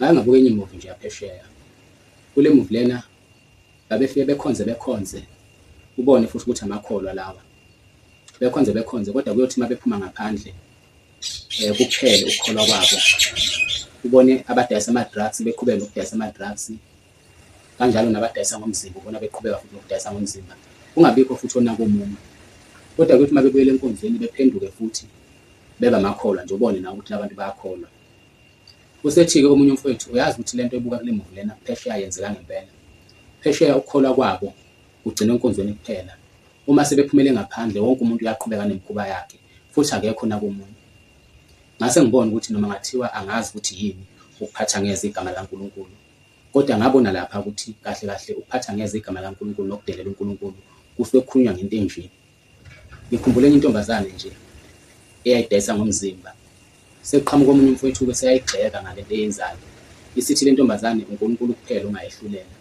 Ngake ngabuka enye imuvi nje yaphesheya. Kule muvi lena babefike bekhonze bekhonze, ubone futhi ukuthi amakholwa lawa. Bekhonze bekhonze kodwa kuyothi uma bephuma ngaphandle kuphele ukukholwa kwabo. Ubone abadayisa ama-drugs beqhubeka nokudayisa ama-drugs, kanjalo nabadayisa ngomzimba ubona beqhubeka futhi nokudayisa ngomzimba. Kungabikho futhi onaka omunye. Kodwa kuyothi uma bebuyela enkonzweni bephenduke futhi bebe amakholwa nje ubone nawe ukuthi labantu bayakholwa. Usethi-ke omunye umfowethu, uyazi ukuthi lento ebuka kule movie lena phesheya yenzeka ngempela. Phesheya ukukholwa kwabo kugcinwa enkonzweni kuphela. Uma sebephumele ngaphandle wonke umuntu uyaqhubeka nemikhuba yakhe futhi akekho nakomunye. Ngase ngibona ukuthi noma ngathiwa angazi ukuthi yini ukuphatha ngeze igama likaNkulunkulu, kodwa ngabona lapha ukuthi kahle kahle ukuphatha ngeze igama likaNkulunkulu nokudelela uNkulunkulu kusuke kukhulunywa ngento enje. Ngikhumbula enye intombazane nje eyayidayisa ngomzimba. Sekuqhamuka omunye umfowethu-ke seyayigxeka ngale nto eyenzayo. Isithi le ntombazane uNkulunkulu kuphela ongayehlulela.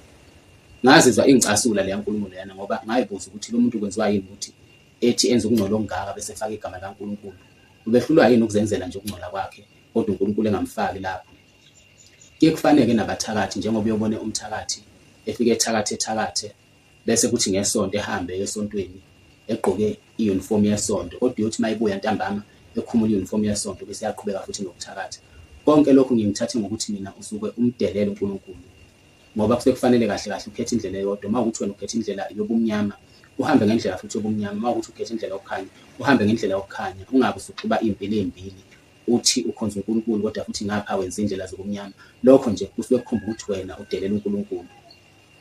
Ngazizwa ingicasula leya nkulumo leyana ngoba ngayibuza ukuthi lo muntu kwenziwa yini ukuthi ethi enze ukungcola okungaka bese efaka igama likaNkulunkulu. Ubehlulwa yini ukuzenzela nje ukungcola kwakhe kodwa uNkulunkulu engamfaki lapho. Kuye kufaneke nabathakathi njengoba uyobone umthakathi efike ethakathe ethakathe bese kuthi ngeSonto ehambe eye esontweni egqoke i-uniform yesonto kodwa uyothi uma ebuya ntambama ekhumula i-uniform yesonto bese eyaqhubeka futhi nokuthakatha. Konke lokhu ngingithathe ngokuthi mina usuke umdelela uNkulunkulu ngoba kusuke kufanele kahle kahle ukhethe indlela eyodwa. Uma kuwukuthi wena ukhetha indlela yobumnyama uhambe ngendlela futhi yobumnyama, uma kuwukuthi ukhetha indlela yokukhanya uhambe ngendlela yokukhanya, ungabe usuxuba iy'mpilo ey'mbili uthi ukhonza uNkulunkulu kodwa futhi ngapha wenza indlela zobumnyama. Lokho nje kusuke kukhomba ukuthi wena udelela uNkulunkulu.